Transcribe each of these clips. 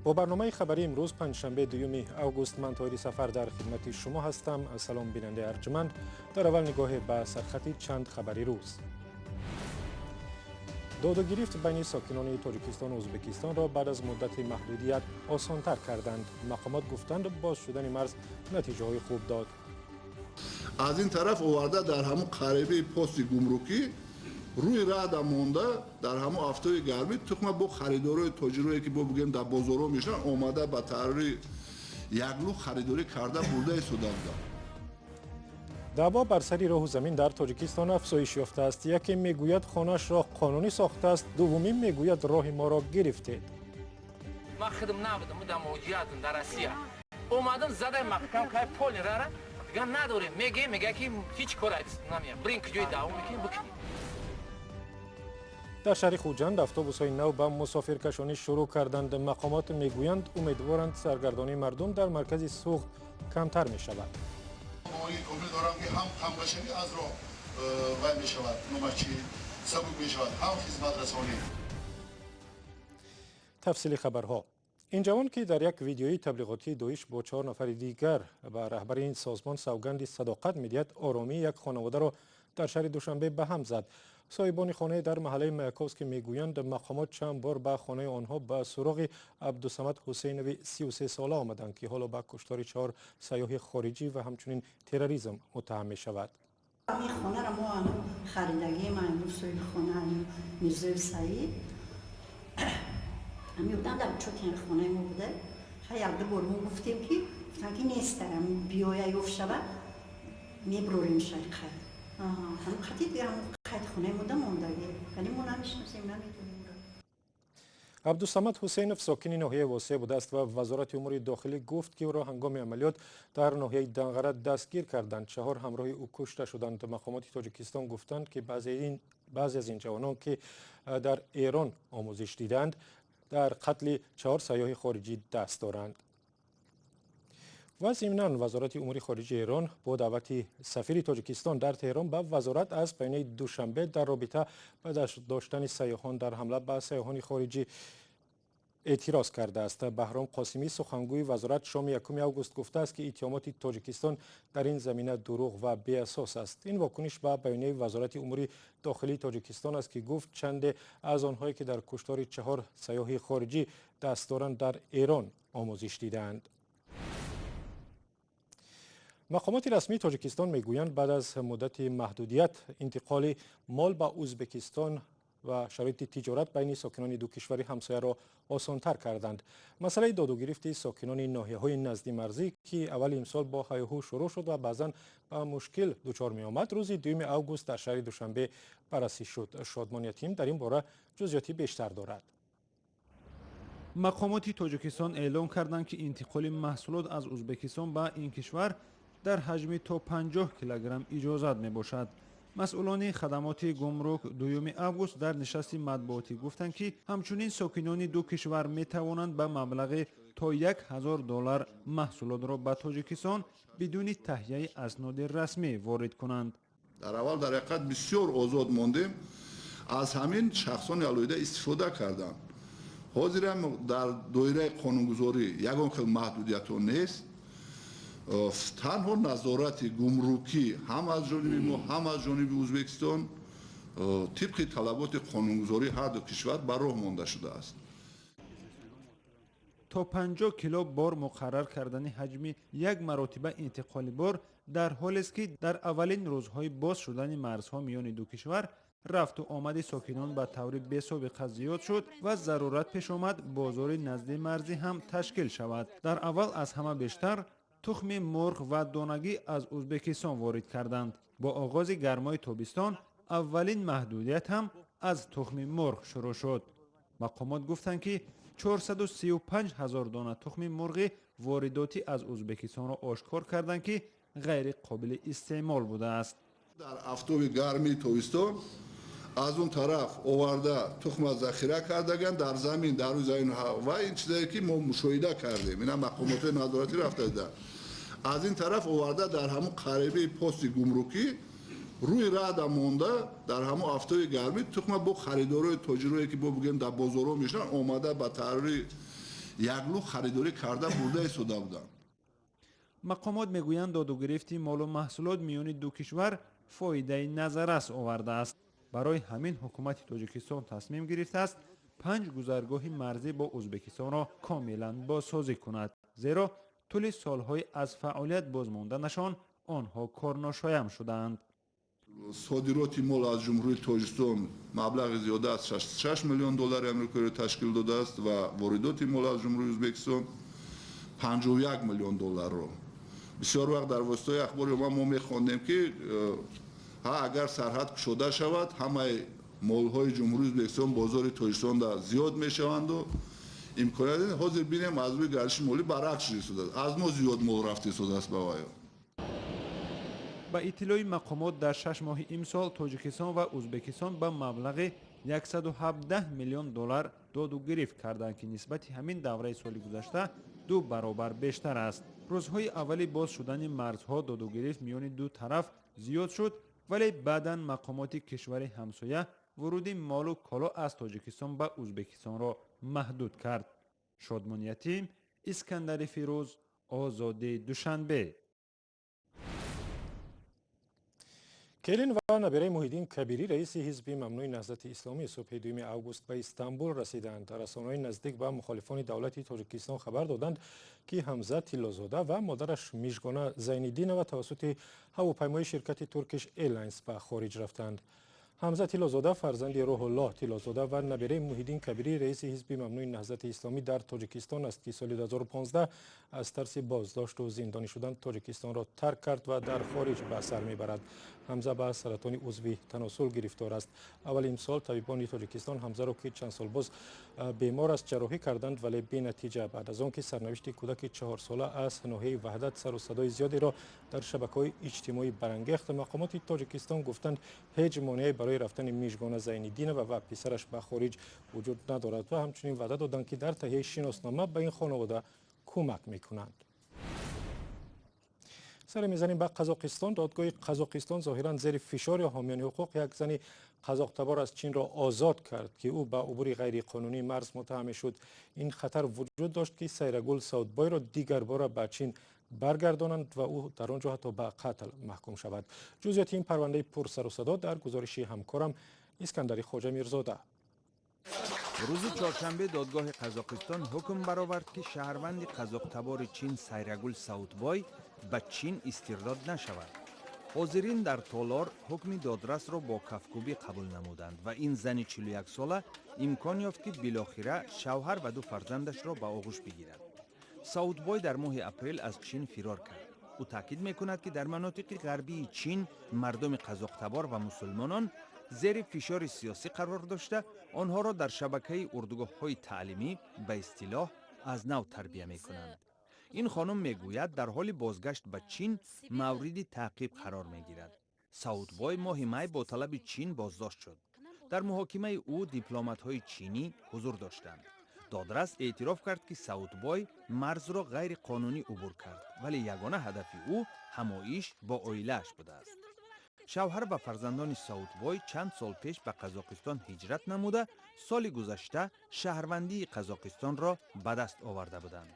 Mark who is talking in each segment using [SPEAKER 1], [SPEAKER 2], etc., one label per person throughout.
[SPEAKER 1] Бо барномаи хабарии имрӯз, панҷшанбе, 2 август, ман Тоҳири Сафар дар хидмати шумо ҳастам. Салом, бинандаи арҷманд. Дар аввал нигоҳе ба сархати чанд хабари рӯз. Доду гирифт байни сокинони Тоҷикистону Ӯзбекистонро баъд аз муддати маҳдудият осонтар карданд. Мақомот гуфтанд, боз шудани марз натиҷаҳои хуб дод.
[SPEAKER 2] Аз ин тараф оварда, дар ҳамун қарибаи пости гумрукӣ рӯи раҳда монда, дар ҳамун афтоби гармӣ тухма бо харидорои тоҷирое, ки бо бигӯем, дар бозорҳо мешаванд, омада ба таври яклӯ харидорӣ карда бурда истода буданд.
[SPEAKER 1] Даъво бар сари роҳу замин дар Тоҷикистон афзоиш ёфтааст. Яке мегӯяд, хонаашро қонунӣ сохтааст, дуввумӣ мегӯяд, роҳи моро гирифтед.
[SPEAKER 3] Ман худам набудам, дар муҳоҷиратам, дар Россия омадам, задай маҳкам кай поли рара дигар надорем. Мегем, мега, ки ҳеҷ кор намеям, бирин, куҷои даъво мекунем, бикунем.
[SPEAKER 1] Дар шаҳри Хуҷанд автобусҳои нав ба мусофиркашонӣ шурӯъ карданд. Мақомот мегӯянд, умедворанд, саргардонии мардум дар маркази Суғд камтар мешавад.
[SPEAKER 2] Умед дорам, ки ҳам тамғашавӣ аз роҳ вай мешавад, номаш чи, сабук мешавад, ҳам хизматрасонӣ.
[SPEAKER 1] Тафсили хабарҳо. Ин ҷавон, ки дар як видеои таблиғотии Доиш бо чор нафари дигар ба раҳбари ин созмон савганди садоқат медиҳад, оромии як хонаводаро дар шаҳри Душанбе ба ҳам зад. Соҳибони хонае дар маҳаллаи Маяковский мегӯянд, мақомот чанд бор ба хонаи онҳо ба суроғи Абдусамад Ҳусейнови 33 сола омаданд, ки ҳоло ба куштори чаҳор сайёҳи хориҷӣ ва ҳамчунин терроризм муттаҳам мешавад.
[SPEAKER 4] Ин хонаро мо харидагием, соҳиби хона Мирзоев Саид. Ҳами одам дар чоти хонаи мо буда. Ха, якду бор мо гуфтем, ки гуфтан, ки нестарам, биёя, ёфт шава, меброрем шай. Қайд ҳам қатид, қайд хонаи мо да мондагӣ, вале мо намешиносем, намедонем.
[SPEAKER 1] Абдусамад Ҳусейнов сокини ноҳияи Восеъ будааст ва Вазорати умури дохилӣ гуфт, ки ӯро ҳангоми амалиёт дар ноҳияи Данғара дастгир карданд. Чаҳор ҳамроҳи ӯ кушта шуданд. Мақомоти Тоҷикистон гуфтанд, ки баъзе аз ин ҷавонон, ки дар Эрон омӯзиш дидаанд, дар қатли чаҳор сайёҳи хориҷӣ даст доранд. Ва зимнан, Вазорати умури хориҷии Эрон бо даъвати сафири Тоҷикистон дар Теҳрон ба вазорат аз баёнияи Душанбе дар робита ба даст доштани сайёҳон дар ҳамла ба сайёҳони хориҷӣ эътироз кардааст. Баҳром Қосимӣ, сухангӯи вазорат, шоми 1 август гуфтааст, ки иттиҳомоти Тоҷикистон дар ин замина дурӯғ ва беасос аст. Ин вокуниш ба баёнияи Вазорати умури дохилии Тоҷикистон аст, ки гуфт, чанде аз онҳое, ки дар куштори чаҳор сайёҳи хориҷӣ даст доранд, дар Эрон омӯзиш дидаанд. Мақомоти расмии Тоҷикистон мегӯянд, баъд аз муддати маҳдудият интиқоли мол ба Ӯзбекистон ва шароити тиҷорат байни сокинони ду кишвари ҳамсояро осонтар карданд. Масъалаи додугирифти сокинони ноҳияҳои наздимарзӣ, ки аввали имсол бо ҳайҳу шурӯъ шуд ва баъзан ба мушкил дучор меомад, рӯзи 2 август дар шаҳри Душанбе баррасӣ шуд. Шодмон Ятим дар ин бора ҷузъиёти бештар дорад.
[SPEAKER 5] Мақомоти Тоҷикистон эълон карданд, ки интиқоли маҳсулот аз Ӯзбекистон ба ин кишвар дар ҳаҷми то 50 килограмм иҷозат мебошад. Масъулони хадамоти гумрук 2 август дар нишасти матбуотӣ гуфтанд, ки ҳамчунин сокинони ду кишвар метавонанд ба маблағи то 1000 доллар маҳсулотро ба Тоҷикистон бидуни таҳияи асноди расмӣ ворид кунанд.
[SPEAKER 2] Дар аввал дар ҳақиқат бисёр озод мондем. Аз ҳамин шахсони алоҳида истифода карданд. Ҳозирам дар доираи қонунгузорӣ ягон хел маҳдудиятҳо нест. Танҳо назорати гумрукӣ ҳам аз ҷониби мо, ҳам аз ҷониби Ӯзбекистон тибқи талаботи қонунгузории ҳар ду кишвар ба роҳ монда шудааст.
[SPEAKER 5] То 50 кило бор муқаррар кардани ҳаҷми як маротиба интиқоли бор дар ҳолест, ки дар аввалин рӯзҳои боз шудани марзҳо миёни ду кишвар рафту омади сокинон ба таври бесобиқа зиёд шуд ва зарурат пеш омад, бозори назди марзӣ ҳам ташкил шавад. Дар аввал аз ҳама бештар тухми мурғ ва донагӣ аз Ӯзбекистон ворид карданд. Бо оғози гармои тобистон аввалин маҳдудият ҳам аз тухми мурғ шурӯъ шуд. Мақомот гуфтанд, ки 435 ҳазор дона тухми мурғи воридотӣ аз Ӯзбекистонро ошкор карданд, ки ғайриқобили истеъмол будааст.
[SPEAKER 2] Дар афтоби гармии тобистон аз он тараф оварда, тухма захира кардаган дар замин, дар рӯи замин. Ва ин чизае, ки мо мушоҳида кардем, ина мақомотҳои назоратӣ рафта дида, аз ин тараф оварда, дар ҳамун қарибаи пости гумрукӣ рӯи раҳда монда, дар ҳамун афтоби гармӣ тухма бо харидорои тоҷирое, ки бо бигӯем, дар бозорҳо мешаванд, омада ба таври Яклу харидорӣ карда бурда истода буданд.
[SPEAKER 5] Мақомот мегӯянд, додугирифти молу маҳсулот миёни ду кишвар фоидаи назаррас овардааст. Барои ҳамин ҳукумати Тоҷикистон тасмим гирифтааст, панҷ гузаргоҳи марзӣ бо Ӯзбекистонро комилан бозсозӣ кунад, зеро тӯли солҳои аз фаъолият бозмонданашон онҳо корношоям шудаанд.
[SPEAKER 2] Содироти мол аз Ҷумҳурии Тоҷикистон маблағи зиёда аз 66 миллион доллари амрикоиро ташкил додааст ва воридоти мол аз Ҷумҳурии Ӯзбекистон 51 миллион долларро. Бисёр вақт дар воситаи ахбори омма мо мехондем, ки ҳа, агар сарҳад кушода шавад, ҳамаи молҳои Ҷумҳурии Ӯзбекистон бозори Тоҷикистонда зиёд мешаванду имконият. Ҳозир бинем, аз рӯи гардиши молӣ баръакс шуда истодааст, аз мо зиёд мол рафта истодааст ба вайо.
[SPEAKER 5] Ба иттилои мақомот, дар 6 моҳи имсол Тоҷикистон ва Ӯзбекистон ба маблағи 117 миллион доллар доду гирифт карданд, ки нисбати ҳамин давраи соли гузашта ду баробар бештар аст. Рӯзҳои аввали боз шудани марзҳо додугирифт миёни ду тараф зиёд шуд, вале баъдан мақомоти кишвари ҳамсоя вуруди молу коло аз Тоҷикистон ба Ӯзбекистонро маҳдуд кард. Шодмон Ятим, Искандари Фирӯз, Озодӣ, Душанбе.
[SPEAKER 1] Келин ва набираи Муҳиддин Кабирӣ, раиси ҳизби мамнӯи Наҳзати Исломӣ, субҳи 2 август ба Истанбул расиданд. Расонаҳои наздик ба мухолифони давлати Тоҷикистон хабар доданд, ки Ҳамза Тиллозода ва модараш Мижгона Зайниддинова тавассути ҳавопаймои ширкати Turkish Airlines ба хориҷ рафтанд. Ҳамза Тиллозода фарзанди Рӯҳуллоҳ Тиллозода ва набираи Муҳиддин Кабирӣ, раиси ҳизби мамнӯи Наҳзати Исломӣ дар Тоҷикистон аст, ки соли 2015 аз тарси боздошту зиндонӣ шудан Тоҷикистонро тарк кард ва дар хориҷ ба сар мебарад. Ҳамза ба саратони узви таносул гирифтор аст. Аввали имсол табибони Тоҷикистон Ҳамзаро, ки чанд сол боз бемор аст, ҷарроҳӣ карданд, вале бенатиҷа. Баъд аз он ки сарнавишти кӯдаки 4-сола аз ноҳияи Ваҳдат сару садои зиёдеро дар шабакаҳои иҷтимоӣ барангехт, мақомоти Тоҷикистон гуфтанд, ҳеҷ монеае барои рафтани Мижгона Зайниддинова ва писараш ба хориҷ вуҷуд надорад ва ҳамчунин ваъда доданд, ки дар таҳияи шиноснома ба ин хонавода кӯмак мекунанд. Саре мезанем ба Қазоқистон. Додгоҳи Қазоқистон зоҳиран зери фишори ҳомиёни ҳуқуқ як зани қазоқтабор аз Чинро озод кард, ки ӯ ба убури ғайриқонунии марз муттаҳам мешуд. Ин хатар вуҷуд дошт, ки Сайрагул Саудбойро дигарбора ба Чин баргардонанд ва ӯ дар он ҷо ҳатто ба қатл маҳкум шавад. Ҷузъиёти ин парвандаи пурсарусадо дар гузориши ҳамкорам Искандари Хоҷамирзода.
[SPEAKER 6] Рӯзи чоршанбе додгоҳи Қазоқистон ҳукм баровард, ки шаҳрванди қазоқтабори Чин Сайрагул Саудбой ба Чин истирдод нашавад. Ҳозирин дар толор ҳукми додрасро бо кафкӯбӣ қабул намуданд ва ин зани 41-сола имкон ёфт, ки билохира шавҳар ва ду фарзандашро ба оғӯш бигирад. Саудбой дар моҳи апрел аз Чин фирор кард. Ӯ таъкид мекунад, ки дар манотиқи ғарбии Чин мардуми қазоқтабор ва мусулмонон зери фишори сиёсӣ қарор дошта, онҳоро дар шабакаи урдугоҳҳои таълимӣ ба истилоҳ аз нав тарбия мекунанд. Ин хонум мегӯяд, дар ҳоли бозгашт ба Чин мавриди таъқиб қарор мегирад. Саудбой моҳи май бо талаби Чин боздошт шуд. Дар муҳокимаи ӯ дипломатҳои чинӣ ҳузур доштанд. Додрас эътироф кард, ки Саудбой марзро ғайриқонунӣ убур кард, вале ягона ҳадафи ӯ ҳамоиш бо оилааш будааст. Шавҳар ва фарзандони Саудбой чанд сол пеш ба Қазоқистон ҳиҷрат намуда, соли гузашта шаҳрвандии Қазоқистонро ба даст оварда буданд.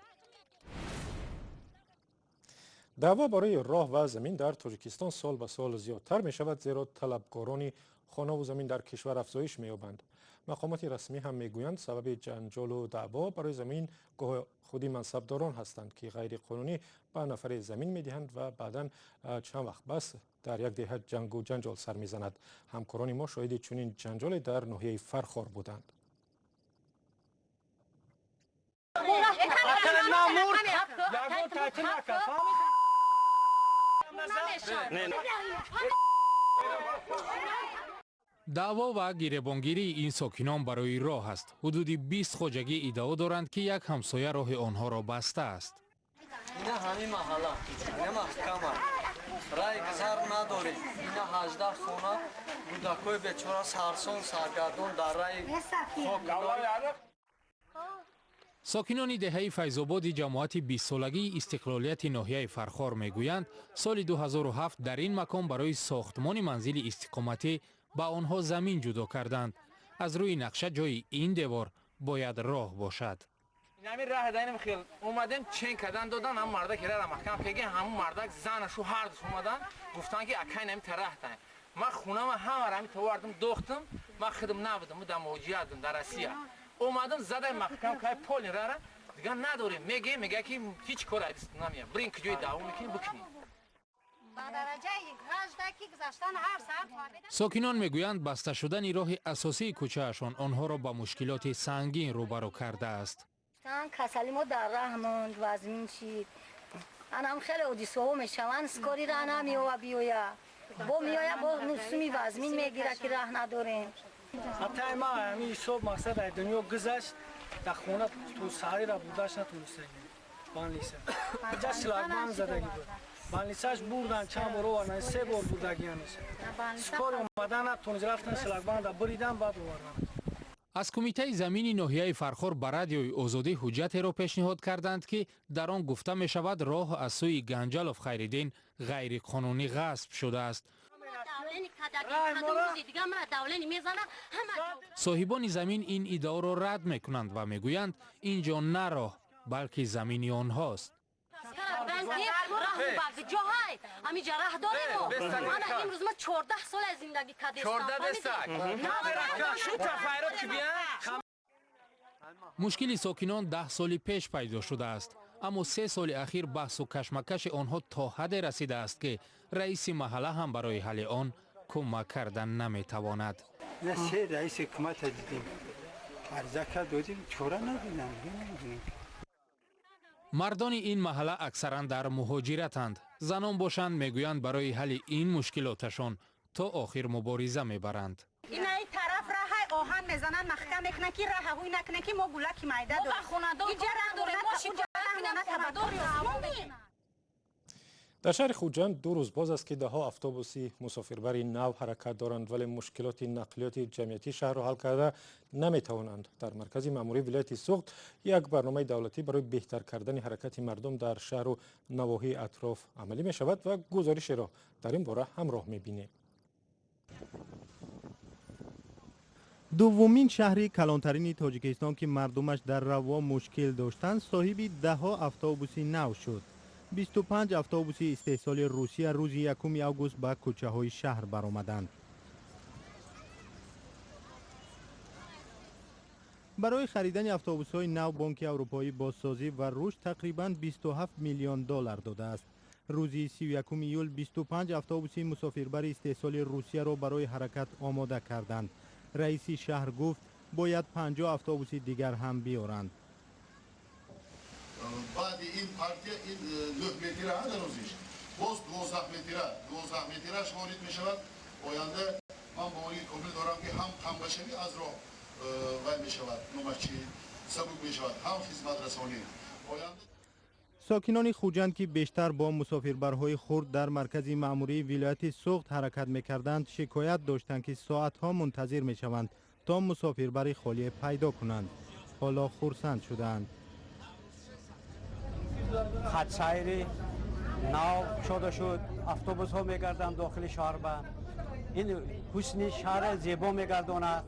[SPEAKER 1] Даъво барои роҳ ва замин дар Тоҷикистон сол ба сол зиёдтар мешавад, зеро талабкорони хонаву замин дар кишвар афзоиш меёбанд. Мақомоти расмӣ ҳам мегӯянд, сабаби ҷанҷолу даъво барои замин гоҳ худи мансабдорон ҳастанд, ки ғайриқонунӣ ба нафаре замин медиҳанд ва баъдан чанд вақт бас дар як деҳа ҷангу ҷанҷол сар мезанад. Ҳамкорони мо шоҳиди чунин ҷанҷоле дар ноҳияи Фархор буданд.
[SPEAKER 7] Даъво ва гиребонгирии ин сокинон барои роҳ аст. Ҳудуди 20 хоҷагӣ иддао доранд, ки як ҳамсоя роҳи онҳоро бастааст.
[SPEAKER 8] Ина ҳамин маҳалла, ина маҳкама. Рай гузар надорем. Ина 18 хона, кӯдакҳои бечора сарсон саргардон дар раи хок.
[SPEAKER 7] Сокинони деҳаи Файзободи ҷамоати 20-солагии истиқлолияти ноҳияи Фархор мегӯянд, соли 2007 дар ин макон барои сохтмони манзили истиқоматӣ ба онҳо замин ҷудо карданд. Аз рӯи нақша ҷои ин девор бояд роҳ бошад.
[SPEAKER 3] Инами раҳ даинам хел омадем, чен кардан додан, ҳам мардак ра маҳкам кеге, ҳамун мардак занашу ҳардуш омадан, гуфтан ки акай нами тараҳ таем. Ман хунама ҳамара ҳами товардам, дохтам, ман худам набудам, дар муҳоҷиратам дар Россия. Омадам, задай маҳкам кай полин рара, дигар надорем. Меге, мега ки ҳеҷ кор намея. Бирин куҷои даъво мекунем, бикунем.
[SPEAKER 7] Сокинон мегӯянд, баста шудани роҳи асосии кӯчаашон онҳоро ба мушкилоти сангин рӯбарӯ кардааст.
[SPEAKER 9] Касали мо дар раҳ монд, вазмин шид. Анам хеле ҳодисаҳо мешаванд, скори раҳ намеёва биёя. Бо меоя, бо суми вазмин мегира ки раҳ надорем.
[SPEAKER 10] Ҳаттай ма ҳамин ҳисоб мақсад ай дунё гузашт, дар хона ту саҳрира бурдаш натонистагим. Банлиса. Ҷа шлагбан задагӣ буд. Банлисаш бурдан, чанд бор овардан, се бор бурдагиянаш. Скор омадан натонист, рафтан шлагбанда буридан, баъд овардан.
[SPEAKER 7] Аз кумитаи замини ноҳияи Фархор ба радиои Озодӣ ҳуҷҷатеро пешниҳод карданд, ки дар он гуфта мешавад, роҳ аз сӯи Ганҷалов Хайриддин ғайриқонунӣ ғасб шудааст. Соҳибони замин ин иддаоро рад мекунанд ва мегӯянд, ин ҷо на роҳ, балки замини онҳост. Мушкили сокинон 10 соли пеш пайдо шудааст, аммо 3 соли ахир баҳсу кашмакаши онҳо то ҳадде расидааст, ки раиси маҳалла ҳам барои ҳалли он кӯмак кардан наметавонад.
[SPEAKER 11] Се раиси ҳукумата дидем, арза кард додем, чора надидам.
[SPEAKER 7] Мардони ин маҳалла аксаран дар муҳоҷиратанд. Занон бошанд, мегӯянд, барои ҳалли ин мушкилоташон то охир мубориза мебаранд.
[SPEAKER 12] Инаи тараф раҳай оҳан мезананд, маҳкам мекунанд, ки раҳаҳӯй накунанд, ки мо гулаки майда дорем. Иҷа раҳ дорем, мо шикоят.
[SPEAKER 1] Дар шаҳри Хуҷанд 2 рӯз боз аст, ки даҳҳо автобуси мусофирбари нав ҳаракат доранд, вале мушкилоти нақлиёти ҷамъиятии шаҳрро ҳал карда наметавонанд. Дар маркази маъмурии вилояти Суғд як барномаи давлатӣ барои беҳтар кардани ҳаракати мардум дар шаҳру навоҳии атроф амалӣ мешавад ва гузоришеро дар ин бора ҳамроҳ мебинем.
[SPEAKER 13] Дуввумин шаҳри калонтарини Тоҷикистон, ки мардумаш дар раво мушкил доштанд, соҳиби даҳҳо автобуси нав шуд. 25 автобуси истеҳсоли Русия рӯзи 1 август ба кӯчаҳои шаҳр баромаданд. Барои харидани автобусҳои нав Бонки Аврупоӣ бозсозӣ ва рушд тақрибан 27 миллион доллар додааст. Рӯзи 31 июл 25 автобуси мусофирбари истеҳсоли Русияро барои ҳаракат омода карданд. Раиси шаҳр гуфт, бояд 50 автобуси дигар ҳам биёранд.
[SPEAKER 2] Баъди ин партия ин 9 метра дарозиш, боз 12 метра, 12 метраш ворид мешавад. Оянда ман боварии комил дорам, ки ҳам камбашавӣ аз роҳ вай мешавад, номаш чи сабук мешавад, ҳам хизматрасонӣ. Оянда
[SPEAKER 13] Сокинони Хуҷанд, ки бештар бо мусофирбарҳои хурд дар маркази маъмурии вилояти Суғд ҳаракат мекарданд, шикоят доштанд, ки соатҳо мунтазир мешаванд то мусофирбари холие пайдо кунанд. Ҳоло хурсанд шудаанд.
[SPEAKER 8] Хатсайри нав кушода шуд, автобусҳо мегарданд дохили шаҳр, ба ин ҳусни шаҳр зебо мегардонад.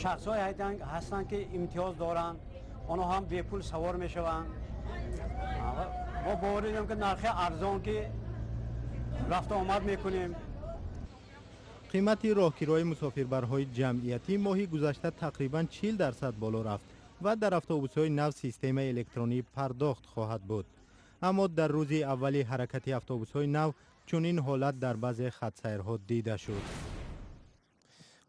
[SPEAKER 8] Шахсҳое ҳастанд, ки имтиёз доранд, онҳо ҳам бепул савор мешаванд. Мо боварӣ дорем, ки нархи арзон ки рафту омад мекунем.
[SPEAKER 13] Қимати роҳкирои мусофирбарҳои ҷамъиятӣ моҳи гузашта тақрибан 40% боло рафт ва дар автобусҳои нав системаи электронии пардохт хоҳад буд. Аммо дар рӯзи аввали ҳаракати автобусҳои нав чунин ҳолат дар баъзе хатсайрҳо дида шуд.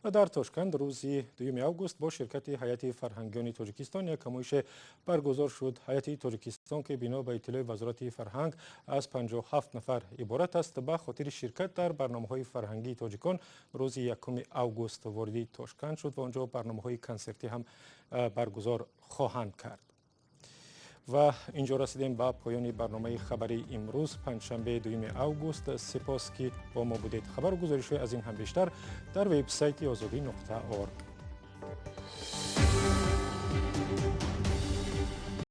[SPEAKER 1] Ва дар Тошканд рӯзи 2 август бо ширкати Ҳайати фарҳангиёни Тоҷикистон як ҳамоише баргузор шуд. Ҳайати Тоҷикистон, ки бино ба иттилои Вазорати фарҳанг аз 57 нафар иборат аст, ба хотири ширкат дар барномаҳои фарҳангии тоҷикон рӯзи 1 август вориди Тошканд шуд ва онҷо барномаҳои консертӣ ҳам баргузор хоҳанд кард. Ва инҷо расидем ба поёни барномаи хабарии имрӯз, панҷшанбе 2 август. Сипос, ки бо мо будед. Хабару гузоришҳои аз ин ҳам бештар дар вебсайти озодӣ.орг.